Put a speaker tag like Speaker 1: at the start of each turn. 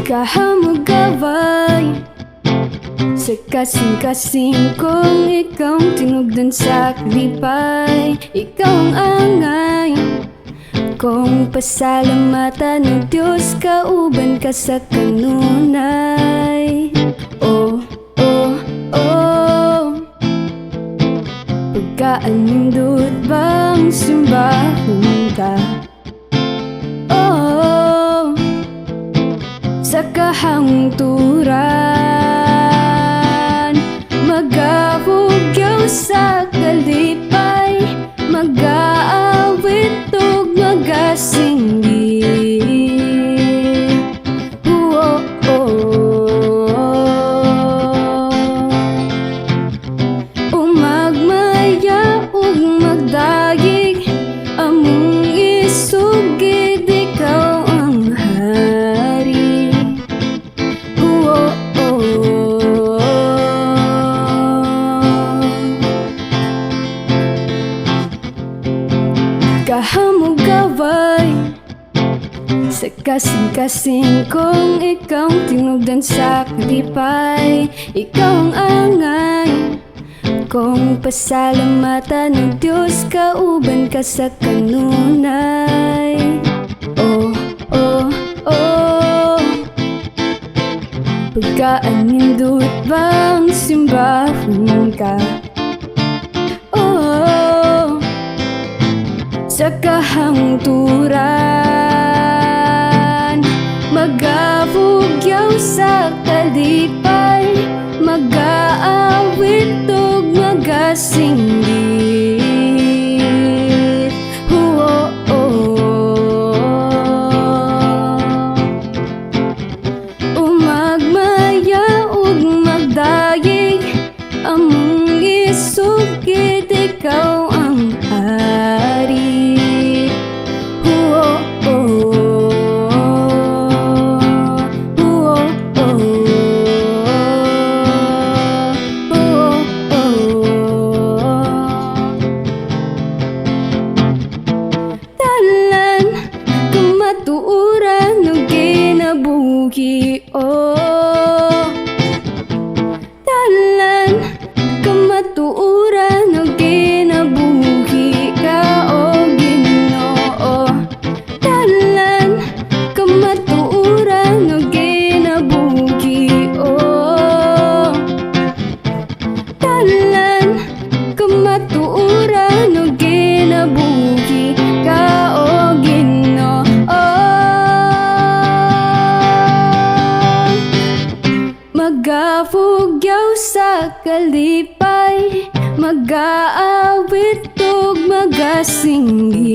Speaker 1: Kahamugaway sa kasing-kasing kong ikaw ang tinugdan sa kalipay. Ikaw ang angay kong pasalamatan ng Diyos. Kauban ka sa kanunay. Oh. Pagkaanindot bang simbahon ka? Oh, sa kahangturan, magahugyaw sa kalipay, magaawit ug magasinggit. Oh. Umagmaya ug magdayeg, among isugid, ikaw ang hari. Oh. Kahamugaway sa kasing-kasing kong ikaw ang tinugdan sa kalipay. Ikaw ang angay kong pasalamatan ng Diyos. Kauban ka sa kanunay. Oh. Pagkaanindot bang simbahon ka? Oh, sa kahangturan, magahugyaw sa kalipay, magaawit ug magasinggit. Oh. Umagmaya ug magdayeg, among isugid, ikaw ang hari. Oh. Oh. Oh. Talan kamatuoran ug kinabuhi, oh. Talan kamatuoran ug kinabuhi ka, o Ginoo. Talan kamatuoran ug kinabuhi, oh. Talan kamatuoran ug kinabuhi ka, o Ginoo. Magafugyaw sa kalipay, magaawit ug magasinggit.